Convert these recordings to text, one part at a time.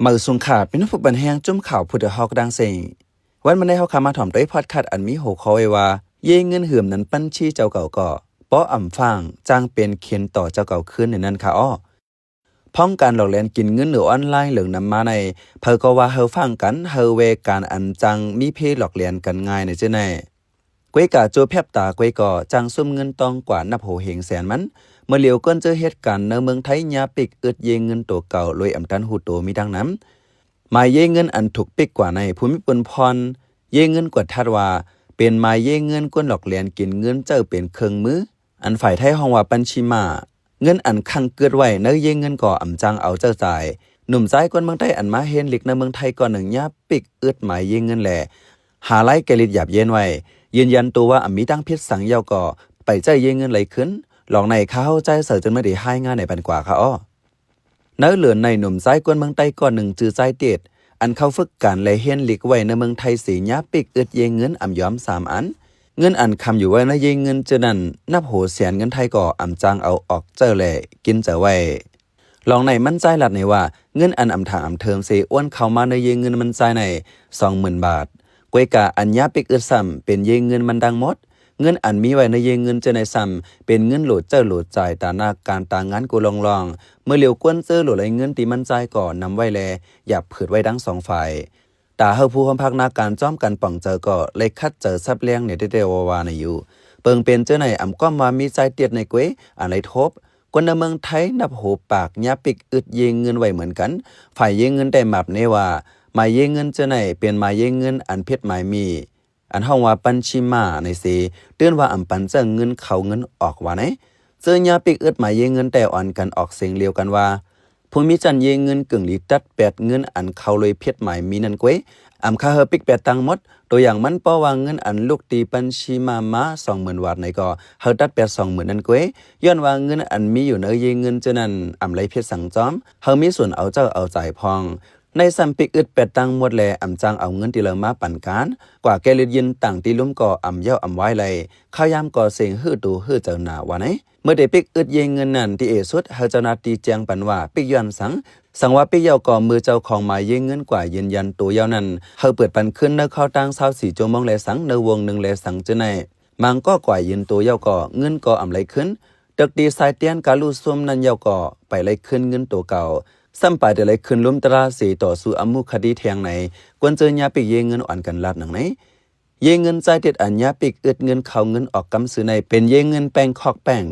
ເໝີສູງຂາດ ເປັນຜູ້ບັນແຮງຈຸ້ມຂ່າວຜູ້ເດືອດຮ້ອນດັ່ງເຊັ່ນ ວັນມາໃນເຮົາຄາມາຖອມໂດຍພອດຄາສອັນມີຫົວຂໍ້ໄວ້ວ່າ ເຢເງິນຫືມນັ້ນບັນຊີເຈົ້າເກົ່າກໍ ບໍ່ອຳຟາງ ຈ້າງເປັນເຂັນຕໍ່ເຈົ້າເກົ່າຄືນໃນນັ້ນຄະອໍ. ພ້ອງການຫຼອກລຽນກິນເງິນຫຼືອອນລາຍເລື່ອງນຳມາໃນ ໃຜກໍວ່າເຮົາຟັງກັນ ເຮົາແວກັນອັນຈັ່ງມີເພຫຼອກລຽນກັນງ່າຍໃນເຈົ້າໃນ ກວຍກາໂຈແພບຕາກວຍກໍຈ້າງຊຸມເງິນຕ້ອງກວ່ານັບໂຫເຮງແສນມັນ. ເມື່ອຫຼຽວກ່ອນເຈີເຫດການໃນເມືອງໄທ ຍາປິກອຶດເຢເງິນໂຕເກົ່າໂດຍອຳຕັນຮູ້ໂຕມີດັ່ງນຳ. ໝາຍເຢເງິນອັນຖືກປິກກວ່າໃນ ພູມິພົນພອນ ເຢເງິນກວດທັດວ່າ ເປັນໝາຍເຢເງິນກົນຫຼອກລຽນກິນເງິນເຈົ້າເປັນເຄື່ອງມື ອັນຝ່າຍໄທຮ້ອງວ່າບັນຊີມ້າ. ເງິນອັນຂັງກຶດໄວ້ໃນເຢເງິນກໍອຳຈ້າງເອົາເຈົ້າຈ່າຍ. ໜຸ່ມຊາຍຄົນເມືອງໃຕ້ອັນມາຮຽນລິກໃນເມືອງໄທກ່ອນໜຶ່ງຍາປິກອຶດໝາຍເຢເງິນແລະ ຫາລາຍແກ່ລິດຢາບເຢັນໄວ້ ຢືນຢັນໂຕວ່າອຳມີຕັ້ງຜິດສັງເຍົາກໍໄປຈ່າຍເຢເງິນໄລຄືນ. ລອງໃນຂ້າເຮົາຈ່າຍເສີຈົນເມື່ອໄດ້ຮາຍງານໃນບັນກວ່າຄະອໍ. ໃນເດືອນໃນໜຸ່ມຊາຍຄົນເມືອງໃຕ້ກ່ອນໜຶ່ງຈື່ຊາຍຕິດ ອັນເຂົ້າຝຶກການແລະຮຽນລິກໄວ້ໃນເມືອງໄທເສຍຍາປິກອຶດເຢເງິນອຳຍອມສາມອັນ. ເງິນອັນຄຳຢູ່ໄວ້ໃນເຢເງິນເທື່ອນັ້ນ ນັບໂຫແສນເງິນໄທກໍອຳຈ້າງເອົາອອກເຈີແລະກິນເຈີໄວ້. ລອງໃນມັນຈ່າຍລັດໃນວ່າ ເງິນອັນອຳຖາງອຳເທີມເສໂອນເຂົ້າມາໃນເຢເງິນມັນຈ່າຍໃນສອງໝື່ນບາດ. ກວຍກາອັນຍາປິກອຶດຊ້ຳເປັນເຢເງິນມັນດັ່ງໝົດ. ເງິນອັນມີໄວ້ໃນເຢເງິນເທື່ອໃນຊ້ຳ ເປັນເງິນໂຫຼເຈີໂຫຼຈ່າຍຕາໜ້າການຕາງານກູລອງໆ. ເມື່ອຫຼຽວກ່ອນເຈີໂຫຼໄລເງິນທີ່ມັນຈ່າຍກໍນຳໄວ້ແລ ຢາບຜືດໄວ້ທັງສອງຝ່າຍ. ຕາເຮົາຜູ້ຮ່ວມພັກໜ້າການຈ້ອມກັນປ່ອງເຈີກໍໄລຂັດເຈີສັບແລງໃນແຕ່ໆວ່າໆໃນຢູ່. ເບິ່ງເປັນເຈົ້າໃນອຳກ້ອມວ່າມີຊາຍຕິດໃນເກວຍອັນໄລທົບ. ຄົນໃນເມືອງໄທນັບໂຫປາກຍາປິກອຶດເຢເງິນໄວ້ເໝືອນກັນ. ຝ່າຍເຢເງິນແຕ່ໝາບແນວ່າ ໝາຍເຢເງິນເຈົ້າໃນເປັນໝາຍເຢເງິນອັນຜິດໝາຍມີ ອັນຮ້ອງວ່າບັນຊີມ້າໃນເສ ຕື່ນວ່າອຳປັນເຈີເງິນເຂົ້າເງິນອອກວ່າໃນ. ເຈີຍາປິກອຶດໝາຍເຢເງິນແຕ່ອ່ອນກັນອອກສຽງລຽວກັນວ່າ ຜູ້ມີຈັນເຢເງິນກຶ່ງຫຼີຕັດແປດເງິນອັນເຂົ້າໂດຍຜິດໝາຍມີນັ້ນເກວຍ ອຳຄາເຮົາປິກແປດທັງໝົດ. ຕົວຢ່າງມັນປໍວ່າເງິນອັນລຸກຕີບັນຊີມ້າມາສອງໝື່ນບາດໃນກໍ ເຮົາຕັດແປດສອງໝື່ນນັ້ນເກວຍ ຍ້ອນວ່າເງິນອັນມີຢູ່ໃນເຢເງິນເຈົ້ານັ້ນອຳໄລຜິດສັງຈອມ ເຮົາມີສ່ວນເອົາເຈົ້າເອົາຈ່າຍພອງ. ໃນຊ້ຳປິກອຶດແປດທັງໝົດແລ ອຳຈ້າງເອົາເງິນທີ່ເຮົາມາປັນການ ກວ່າແກ່ລິດຢືນຕ່າງຕີລຸ່ມກໍອຳເຍົາອຳວາຍໄລ ຄາວຍາມກໍເສັງຫື້ໂຕຫື້ເຈົ້າໜ້າວ່າໃນ. ເມື່ອໄດ້ປິກອຶດເຢເງິນນັ້ນ ທີ່ເອສຸດ ເຮົາເຈົ້າໜ້າທີ່ແຈ້ງປັນວ່າປິກຍ້ອນສັງ. ສັງວ່າປິກເຍົາກໍມືເຈົ້າຂອງໝາຍເຢເງິນກວ່າຢືນຢັນໂຕເຍົານັ້ນ ເຮົາເປີດປັນຄືນໃນຄາວຕ່າງຊາວສີ່ຊົ່ວໂມງແລສັງ ໃນວົງໜຶ່ງແລສັງເຈົ້າໃນ. ມັນກໍກວ່າຢືນໂຕເຍົາກໍເງິນກໍອຳໄລຄືນ. ເຕີກຕີຊາຍຕຽນກາລຸຊຸມນັ້ນເຍົາກໍໄປໄລຄືນເງິນໂຕເກົ່າ. ຊ້ຳປາຍໄດ້ໄລຄືນລຸ່ມຕະລາເສຕໍ່ສູ້ອະມຸຄະດີແທງໃນ ກ່ອນເຈີຍາປິກເຢເງິນອ່ອນກັນລາດໜັງໃນ. ເຢເງິນຈ່າຍຕິດອັນຍາປິກອຶດເງິນເຂົ້າເງິນອອກກຳຊື່ໃນ ເປັນເຢເງິນແປງຄອກແປງ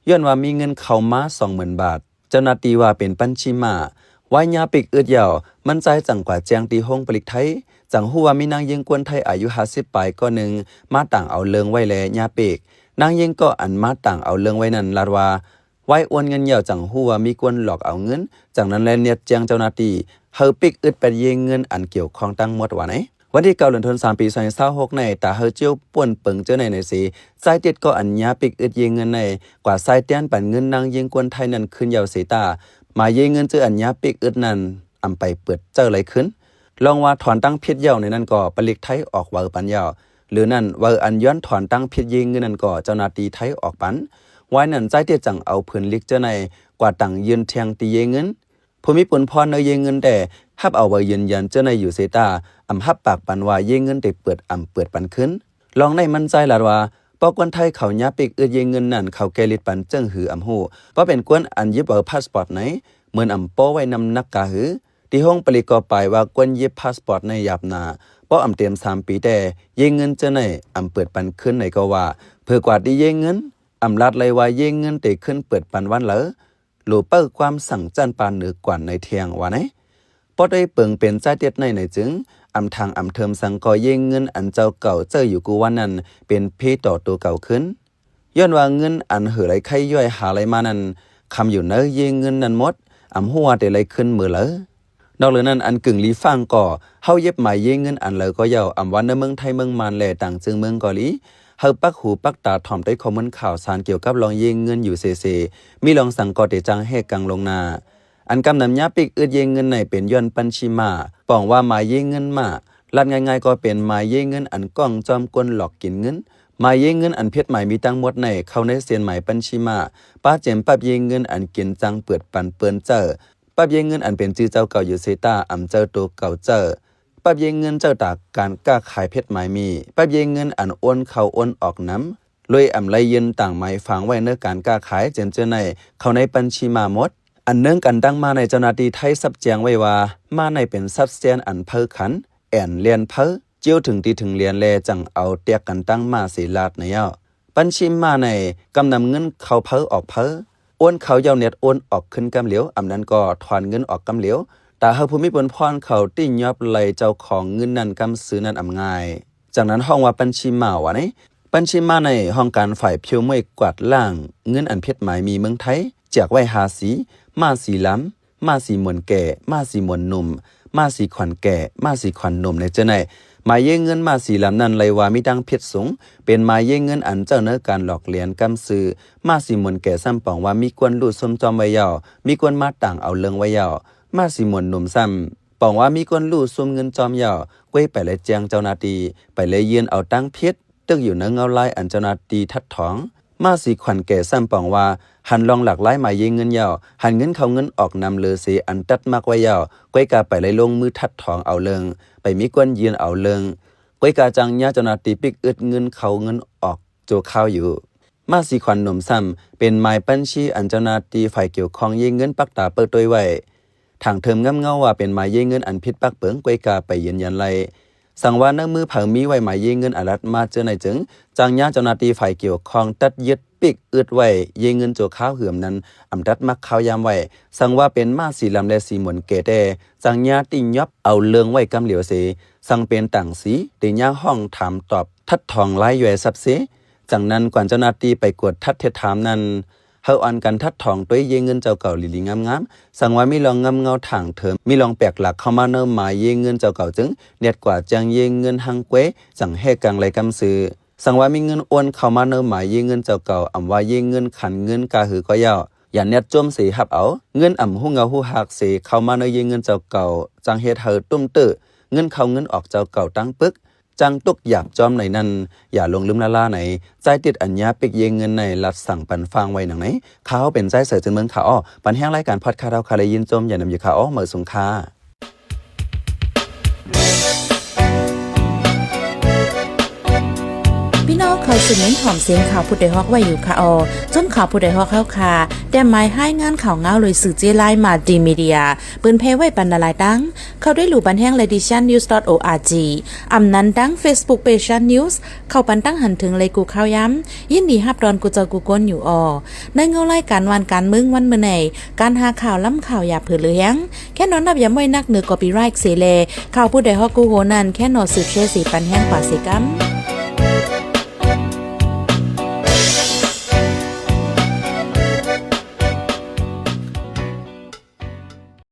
ຍ້ອນວ່າມີເງິນເຂົ້າມາສອງໝື່ນບາດ ເຈົ້າໜ້າທີ່ວ່າເປັນບັນຊີມ້າ. ວ່າຍາປິກອຶດເຍົາ ມັນຈ່າຍຈັ່ງກວ່າແຈ້ງທີ່ໂຮງຜະລິດໄທ ຈັ່ງຮູ້ວ່າມີນາງຍິງຄົນໄທອາຍຸຫ້າສິບປາຍກໍໜຶ່ງ ມາຕາງເອົາເລື່ອງໄວ້ແລຍາປິກ. ນາງຍິງກໍອັນມາຕາງເອົາເລື່ອງໄວ້ນັ້ນລາດວ່າ ໄວ້ໂອນເງິນເຍົາຈັ່ງຮູ້ວ່າມີຄົນຫຼອກເອົາເງິນ ຈັ່ງນັ້ນແລນຽດແຈ້ງເຈົ້າໜ້າທີ່ ເຮົາປິກອຶດແປດເຢເງິນອັນກ່ຽວຂ້ອງທັງໝົດວ່າໃນ. ວັນທີເກົ້າ ເດືອນທັນວາ ປີສອງພັນຊາວຫົກໃນ ຕາເຮົາຈິ້ວປ່ວນເປິງເຈົ້າໃນໃນເສ ຊາຍຕິດກໍອັນຍາປິກອຶດເຢເງິນໃນ ກວ່າຊາຍຕຽນປັນເງິນນາງຍິງຄົນໄທນັ້ນຄືນເຍົາເສຕາ ໝາຍເຢເງິນເຈົ້າອັນຍາປິກອຶດນັ້ນ ອຳໄປເປີດເຈີໄລຄືນ. ລອງວ່າຖອນຕັ້ງຜິດເຍົາໃນນັ້ນກໍຜະລິດໄທອອກວາວປັນເຍົາ ຫຼືນັ້ນວາວອັນຍ້ອນຖອນຕັ້ງຜິດເຢເງິນນັ້ນກໍເຈົ້າໜ້າທີ່ໄທອອກປັນ. ວາຍນັ້ນຊາຍຕິດຈັ່ງເອົາຜືນລິກເຈົ້າໃນ ກວ່າຕັ້ງຍື່ນແທງຕີເຢເງິນ. ຜູ້ມີປຸນພອນໃນເຢເງິນແຕ່ ຮັບເອົາໃບຢືນຢັນເຈົ້າໃນຢູ່ເສຕາ ອຳຮັບປາກປັນວ່າເຢເງິນໄດ້ເປີດອຳເປີດປັນຄືນ. ລອງໃນມັນຊາຍລາດວ່າ ເພາະຄົນໄທເຂົາຍາປິກອຶດເຢເງິນນັ້ນ ເຂົາແກ່ລິດປັນເຊິ່ງຫືອອຳຮູ້ ເພາະເປັນຄົນອັນຢິບເອົາພາສປອດໃນ ເໝືອນອຳໂປ້ໄວ້ນຳໜັກກາຫື. ທີ່ຫ້ອງປະລິດກໍປາຍວ່າຄົນຢິບພາສປອດໃນຫຍາບໜາ ເພາະອຳເຕັມສາມປີແຕ່ ເຢເງິນເຈົ້າໃນອຳເປີດປັນຄືນໃນກໍວ່າ ເພື່ອກວ່າທີ່ເຢເງິນ ອຳລາດໄລວ່າເຢເງິນໄດ້ຂຶ້ນເປີດປັນວັນເລີ ໂລເປົ້າຄວາມສັງຈັນປານເໜືອກວ່າໃນແທງວ່າໃນ. ປອດໄດ້ເປິງເປັນຊາຍຕິດໃນໃນຈຶ່ງ ອຳທາງອຳເທີມສັງກໍເຢເງິນອັນເຈົ້າເກົ່າເຈີ້ຢູ່ກູ່ວັນນັ້ນ ເປັນພີຕໍ່ໂຕເກົ່າຄືນ. ຍ້ອນວ່າເງິນອັນເຫີໄລໄຄຍ້ອຍຫາໄລມານັ້ນ ຄຳຢູ່ໃນເຢເງິນນັ້ນໝົດ ອຳຮູ້ວ່າໄດ້ໄລຄືນເມື່ອເລີ. ນອກເຫຼືອນັ້ນ ອັນກຶ່ງລີຟັງກໍ ເຮົາເຢັບໝາຍເຢເງິນອັນເລີກໍເຍົາ ອຳວ່າໃນເມືອງໄທເມືອງມານ ແລະ ຕ່າງເຊິ່ງເມືອງກໍດີ ເຮົາປັກຫູປັກຕາຖອມໄດ້ຂໍ້ມູນຂ່າວສານກ່ຽວກັບລອງເຢເງິນຢູ່ເສເສ ມີລອງສັງກໍໄດ້ຈ້າງແຮກກັງລົງໜ້າ. ອັນກຳນຳຍາປິກອຶດເຢເງິນໃນເປັນຍ້ອນບັນຊີມ້າ ປອງວ່າໝາຍເຢເງິນມ້າ ລາດງ່າຍໆກໍເປັນໝາຍເຢເງິນອັນກ້ອງຈອມກົນຫຼອກກິນເງິນ. ໝາຍເຢເງິນອັນຜິດໝາຍມີທັງໝົດໃນ ເຂົ້າໃນເຊນໝາຍບັນຊີມ້າ ປະເຈມປັບເຢເງິນອັນກິນຈັ່ງເປີດປັນເປີນເຈີ້ ປັບເຢຍເງິນອັນເປັນຊື່ເຈົ້າເກົ່າຢູ່ເສຍຕ້າ ອຳໃຊ້ໂຕເກົ່າເຈົ້າ, ປັບເຢຍເງິນໃຊ້ຕາການຄ້າຂາຍເພັດໝາຍມີ, ປັບເຢຍເງິນອັນໂອນເຂົ້າໂອນອອກນຳ ໂດຍອຳໄລ່ຍື່ນຕາງໝາຍຝາງໄວ້ໃນການຄ້າຂາຍ ເຊັ່ນເຈົ້າໃນ ເຂົ້າໃນບັນຊີມ້າໝົດ. ອັນເນື່ອງກັນຕັ້ງມ້າໃນ ເຈົ້າໜ້າທີ່ໄທຊັບແຈ້ງໄວ້ວ່າ ມ້າໃນເປັນສັດແສນອັນເພີຂັນ, ແອນແລ່ນເພີ, ຈຽວເຖິງທີ່ເຖິງແດນແລ ຈັ່ງເອົາແຕກກັນຕັ້ງມ້າເສຍລາດໃນເອົາ. ບັນຊີມ້າໃນກຳນຳເງິນເຂົ້າເພີອອກເພີ, ໂອນເຂົ້າຢ່າວແນດໂອນອອກຂຶ້ນກຳຫຼຽວ, ອຳນັ້ນກໍຖອນເງິນອອກກຳຫຼຽວ, ຕາເຮົາຜູ້ມີບຸນພອນເຂົາຕິຍອບໄລ່ເຈົ້າຂອງເງິນນັ້ນກຳຊື່ນັ້ນອຳງ່າຍ. ຈັ່ງນັ້ນຮ້ອງວ່າບັນຊີມ້າວ່າໃນ. ບັນຊີມ້າໃນຫ້ອງການຝ່າຍຜິວມວຍກວາດລ້າງເງິນອັນເພັດໝາຍມີເມືອງໄທ ແຈກໄວ້ຫ້າສີ, ມ້າສີລຳ, ມ້າສີໝວນແກ່, ມ້າສີໝວນໜຸ່ມ, ມ້າສີຂວັນແກ່, ມ້າສີຂວັນໜຸ່ມ ໃນເຈົ້າໃນ. ໝາຍເຢຍເງິນມ້າສີລຳນັ້ນໄລ່ວ່າມີດັ່ງເພັດສູງ, ເປັນໝາຍເຢຍເງິນອັນເຈົ້າໃນການຫຼອກລຽນກຳຊື່. ມ້າສີໝວນແກ່ຊ້ຳປອງວ່າມີກວນຮູ້ຊຸມຈອມໄວ້ແລ້ວ, ມີກວນມາຕ່າງເອົາເລື່ອງໄວ້ແລ້ວ. ມ້າສີໝວນໜຸ່ມຊ້ຳປອງວ່າມີກວນຮູ້ຊຸມເງິນຈອມແລ້ວ, ກ້ວຍໄປໄລ່ແຈ້ງເຈົ້າໜ້າທີ່, ໄປໄລ່ຍື່ນເອົາຕັ້ງເພັດ ຕຶກຢູ່ໃນເງົາລາຍອັນເຈົ້າໜ້າທີ່ທັດຖອງ. ມ້າສີຂວັນແກ່ຊ້ຳປອງວ່າ ຫັນລອງຫຼາກຫຼາຍໝາຍເຢຍເງິນແລ້ວ, ຫັນເງິນເຂົ້າເງິນອອກນຳເລີເສ ອັນຕັດໝາກໄວ້ແລ້ວ, ກ້ວຍກະໄປໄລ່ລົງມືທັດຖອງເອົາເລື່ອງ, ໄປມີກວນຍື່ນເອົາເລື່ອງ, ກ້ວຍກະຈັ່ງຍາເຈົ້າໜ້າທີ່ປິກອຶດເງິນເຂົ້າເງິນອອກຊົ່ວຄາວຢູ່. ມ້າສີຂວັນໜຸ່ມຊ້ຳ ເປັນໝາຍບັນຊີອັນເຈົ້າໜ້າທີ່ຝ່າຍກ່ຽວຂ້ອງເຢຍເງິນປັກຕາເປີດໂຕຍໄວ້. ຖາງເທີມງຳເງົາວ່າເປັນໝາຍເຢຍເງິນອັນຜິດປັກເປິງ ກ້ວຍກະໄປຢືນຢັນໄດ້. ສັງວ່າໃນມືໃຜມີໄວ້ໝາຍເຢຍເງິນອາລັດມາເຈີໃນຈຶ່ງ ຈັ່ງຍາເຈົ້າໜ້າທີ່ຝ່າຍກ່ຽວຂ້ອງຕັດຍຶດປິກອຶດໄວ້ເຢຍເງິນຊົ່ວຄາວ ເຫືອມນັ້ນອຳຕັດໝາກຄາວຍາມໄວ້. ສັງວ່າເປັນມ້າສີລຳ ແລະ ສີໝວນແກ່ແຕ່ ຈັ່ງຍາຕິຍອບເອົາເລື່ອງໄວ້ກຳຫຼຽວເສ. ສັງເປັນຕ່າງສີ ເຕຍາຮ້ອງຖາມຕອບ ທັດຖອງລາຍຍ່ອຍຊັບເຊ. ຈັ່ງນັ້ນກວນເຈົ້າໜ້າທີ່ໄປກວດທັດເທັດຖາມນັ້ນ ເຮົາອ່ອນກັນທັດຖອງໂຕຍເຢຍເງິນເຈົ້າເກົ່າຫຼີໆງາມໆ. ສັງວ່າມີລອງງຳເງົາຖາງເທີມ ມີລອງແປກຫຼັກເຂົ້າມາໃນໝາຍເຢຍເງິນເຈົ້າເກົ່າ ຈຶ່ງແນດກວາດແຈ້ງເຢຍເງິນຮັງເກວ ຈັ່ງແຮກກາງໄລ່ກຳຊື່. ສັງວ່າມີເງິນໂອນເຂົ້າມາໃນໝາຍເຢຍເງິນເຈົ້າເກົ່າ ອຳວ່າເຢຍເງິນຂັນເງິນກາຫືກວ່າແລ້ວ ຢ່າແນດໂຈມເສຮັບເອົາ. ເງິນອຳຮູ້ເຫງົາຮູ້ຮາກເສເຂົ້າມາໃນເຢຍເງິນເຈົ້າເກົ່າ ຈັ່ງເຮັດໃຫ້ຕຸ້ມຕື້ ເງິນເຂົ້າເງິນອອກເຈົ້າເກົ່າຕັ້ງປຶກ ຈັ່ງຕົກຢາກຈອມໃນນັ້ນ ຢ່າຫຼົງລືມລະລາໃນ. ໃຈຕິດອັນຍາປິກເຢຍເງິນໃນລັດສັງປັນຟັງໄວ້ໜັງໃນ. ຂ້າເຮົາເປັນໃຈເສືອຈືນເມືອງ ຂ້າອໍ ບັນແຮງລາຍການພອດຄາດເຮົາ ຂ້າໄດ້ຍິນຊົມ ຢ່ານຳຢູ່ ຂ້າອໍ ເໝີສູງຄ່າ. ພີ່ນ້ອງເຂົ້າສູ່ເມັນຫອມສຽງຂ່າວຜູ້ດອຍຮອກໄວ້ຢູ່ຄ່າອໍ. ຊົມຂ່າວຜູ້ດອຍຮອກເຮົາຄ່າ ແຕ້ມໝາຍຮາຍງານຂ່າວງາວໂດຍສື່ເຈ້ລາຍ Multimedia ເປີນແຜ່ໄວ້ປັນຫຼາຍໆຕັ້ງ. ເຂົ້າດ້ວຍລູກບັນແຮງ Ladyshannews.org ອຳນັ້ນດັ່ງ Facebook Page Shan News ເຂົ້າປັນຕັ້ງຫັນເຖິງໄລກູ່ຂ່າວຍາມ ຍິນດີຮັບຕ້ອນກູ່ເຈົ້າກູ່ຄົນຢູ່ອໍ. ໃນເງົາລາຍການບ້ານການເມືອງວັນມື້ໃນ ການຫາຂ່າວລ້ຳຂ່າວຢ່າເຜີເຫຼືອແຮງ ແຄ່ນອນນັບຢາມໄວ້ນັກເໜືອ copyright ເສແລ ຂ່າວຜູ້ດອຍຮອກກູ່ໂຮນັ້ນ ແຄ່ນອນສືບແຊເສປັນແຮງກວ່າເສກຳ.